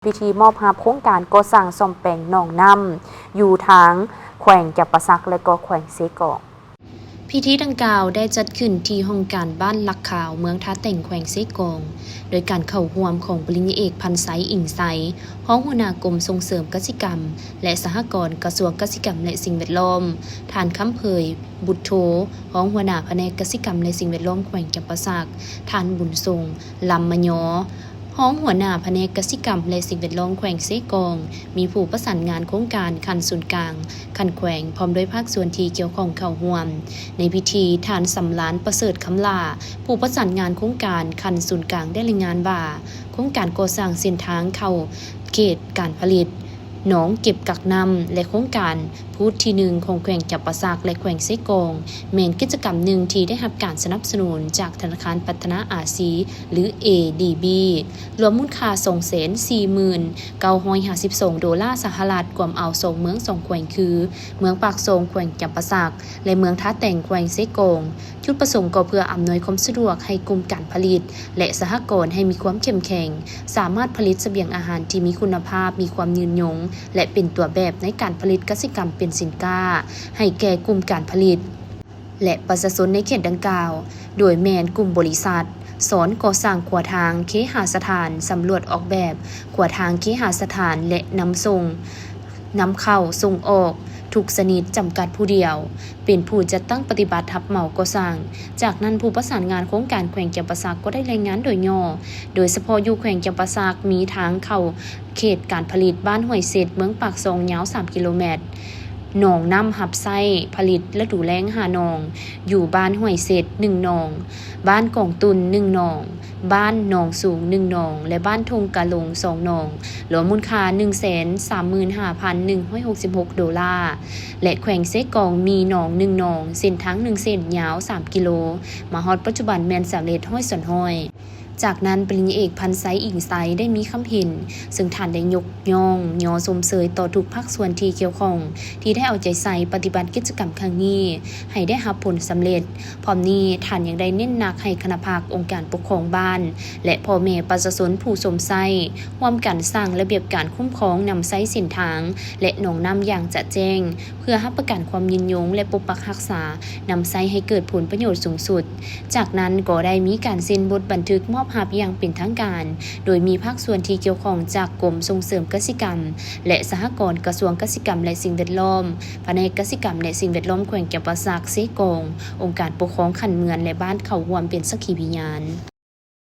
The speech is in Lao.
ພິທີມອບຮັບໂຄງການກໍ່ສ້າງສ້ອມແປງໜອງນ້ຳ ຢູ່ທາງແຂວງຈຳປາສັກ ແລະ ກໍແຂວງເຊກອງ. ພິທີດັ່ງກ່າວໄດ້ຈັດຂຶ້ນທີ່ຫ້ອງການບ້ານຫຼັກຂາວ ເມືອງທ່າແຕງ ແຂວງເຊກອງ ໂດຍການເຂົ້າຮ່ວມຂອງປະລິນຍາເອກ ພັນໄຊ ອິງໄຊ ຮອງຫົວໜ້າກົມສົ່ງເສີມກະສິກຳ ແລະ ສະຫະກອນ ກະຊວງກະສິກຳ ແລະ ສິ່ງແວດລ້ອມ, ທ່ານ ຄຳເຜີຍ ບຸດໂທ ຮອງຫົວໜ້າພະແນກກະສິກຳ ແລະ ສິ່ງແວດລ້ອມແຂວງຈຳປາສັກ, ທ່ານ ບຸນຊົງ ລຳມະຍໍ ຮອງຫົວໜ້າພະແນກກະສິກຳ ແລະ ສິ່ງແວດລ້ອມແຂວງເຊກອງ, ມີຜູ້ປະສານງານໂຄງການຂັ້ນສູນກາງ, ຂັ້ນແຂວງ ພ້ອມດ້ວຍພາກສ່ວນທີ່ກ່ຽວຂ້ອງເຂົ້າຮ່ວມ. ໃນພິທີ, ທ່ານ ສຳລານ ປະເສີດຄຳຫຼ້າ ຜູ້ປະສານງານໂຄງການຂັ້ນສູນກາງ ໄດ້ລາຍງານວ່າ ໂຄງການກໍ່ສ້າງເສັ້ນທາງເຂົ້າເຂດການຜະລິດ ໜອງເກັບກັກນ້ຳ ແລະ ໂຄງການ ພູດທີໜຶ່ງ ຂອງແຂວງຈຳປາສັກ ແລະ ແຂວງເຊກອງ ແມ່ນກິດຈະກຳໜຶ່ງທີ່ໄດ້ຮັບການສະໜັບສະໜູນຈາກທະນາຄານພັດທະນາອາຊີ ຫຼື ເອດີບີ ລວມມູນຄ່າສອງແສນສີ່ໝື່ນເກົ້າຮ້ອຍຫ້າສິບສອງໂດລາສະຫະລັດ, ກວມເອົາສອງເມືອງສອງແຂວງຄື ເມືອງປາກຊ່ອງ ແຂວງຈຳປາສັກ ແລະ ເມືອງທ່າແຕງ ແຂວງເຊກອງ. ຈຸດປະສົງກໍເພື່ອອຳນວຍຄວາມສະດວກໃຫ້ກຸ່ມການຜະລິດ ແລະ ສະຫະກອນໃຫ້ມີຄວາມເຂັ້ມແຂງ, ສາມາດຜະລິດສະບຽງອາຫານທີ່ມີຄຸນນະພາບ, ມີຄວາມຍືນຍົງ ແລະ ເປັນຕົວແບບໃນການຜະລິດກະສິກຳເປັນສິນຄ້າ ໃຫ້ແກ່ກຸ່ມການຜະລິດ ແລະ ປະຊາຊົນໃນເຂດດັ່ງກ່າວ, ໂດຍແມ່ນກຸ່ມບໍລິສັດ ສອນກໍ່ສ້າງຂົວທາງເຄຫະສະຖານ, ສຳຫຼວດອອກແບບຂົວທາງເຄຫະສະຖານ ແລະ ນຳສົ່ງ, ນຳເຂົ້າ, ສົ່ງອອກ ທຸກຊະນິດ ຈຳກັດຜູ້ດຽວ ເປັນຜູ້ຈັດຕັ້ງປະຕິບັດຮັບເໝົາກໍ່ສ້າງ. ຈາກນັ້ນ, ຜູ້ປະສານງານໂຄງການແຂວງຈຳປາສັກກໍໄດ້ລາຍງານໂດຍຫຍໍ້, ໂດຍສະເພາະຢູ່ແຂວງຈຳປາສັກ ມີທາງເຂົ້າເຂດການຜະລິດບ້ານຫ້ວຍເຊັດ ເມືອງປາກຊ່ອງ ຍາວສາມກິໂລແມັດ, ໜອງນ້ຳຮັບໃຊ້ຜະລິດລະດູແລ້ງຫ້າໜອງ, ຢູ່ບ້ານຫ້ວຍເຊັດໜຶ່ງໜອງ, ບ້ານກອງຕຸນໜຶ່ງໜອງ, ບ້ານໜອງສູງໜຶ່ງໜອງ ແລະ ບ້ານທົ່ງກະຫຼົງສອງໜອງ, ລວມມູນຄ່າໜຶ່ງແສນສາມໝື່ນຫ້າພັນໜຶ່ງຮ້ອຍຫົກສິບຫົກໂດລາ ແລະ ແຂວງເຊກອງມີໜອງໜຶ່ງໜອງ, ເສັ້ນທາງໜຶ່ງເສັ້ນ ຍາວສາມກິໂລ, ມາຮອດປັດຈຸບັນແມ່ນສຳເລັດຮ້ອຍສ່ວນຮ້ອຍ. ຈາກນັ້ນ ປະລິນຍາເອກ ພັນໄຊ ອິງໄຊ ໄດ້ມີຄຳເຫັນ, ເຊິ່ງທ່ານໄດ້ຍົກຍ້ອງຍໍຊົມເຊີຍຕໍ່ທຸກພາກສ່ວນທີ່ກ່ຽວຂ້ອງ ທີ່ໄດ້ເອົາໃຈໃສ່ປະຕິບັດກິດຈະກຳຄັ້ງນີ້ໃຫ້ໄດ້ຮັບຜົນສຳເລັດ. ພ້ອມນີ້, ທ່ານຍັງໄດ້ເນັ້ນໜັກໃຫ້ຄະນະພັກ, ອົງການປົກຄອງບ້ານ ແລະ ພໍ່ແມ່ປະຊາຊົນຜູ້ຊົມໃຊ້ ຮ່ວມກັນສ້າງລະບຽບການຄຸ້ມຄອງນຳໃຊ້ເສັ້ນທາງ ແລະ ໜອງນ້ຳຢ່າງຈະແຈ້ງ, ເພື່ອຮັບປະກັນຄວາມຍືນຍົງ ແລະ ປົກປັກຮັກສານຳໃຊ້ໃຫ້ເກີດຜົນປະໂຫຍດສູງສຸດ. ຈາກນັ້ນກໍໄດ້ມີການເຊັນບົດບັນທຶກມອບຮັບຢ່າງເປັນທາງການ, ໂດຍມີພາກສ່ວນທີ່ກ່ຽວຂ້ອງຈາກກົມສົ່ງເສີມກະສິກຳ ແລະ ສະຫະກອນ, ກະຊວງກະສິກຳ ແລະ ສິ່ງແວດລ້ອມ, ພະແນກກະສິກຳ ແລະ ສິ່ງແວດລ້ອມແຂວງຈຳປາສັກ, ເຊກອງ, ອົງການປົກຄອງຂັ້ນເມືອງ ແລະ ບ້ານເຂົ້າຮ່ວມເປັນສັກຂີພະຍານ.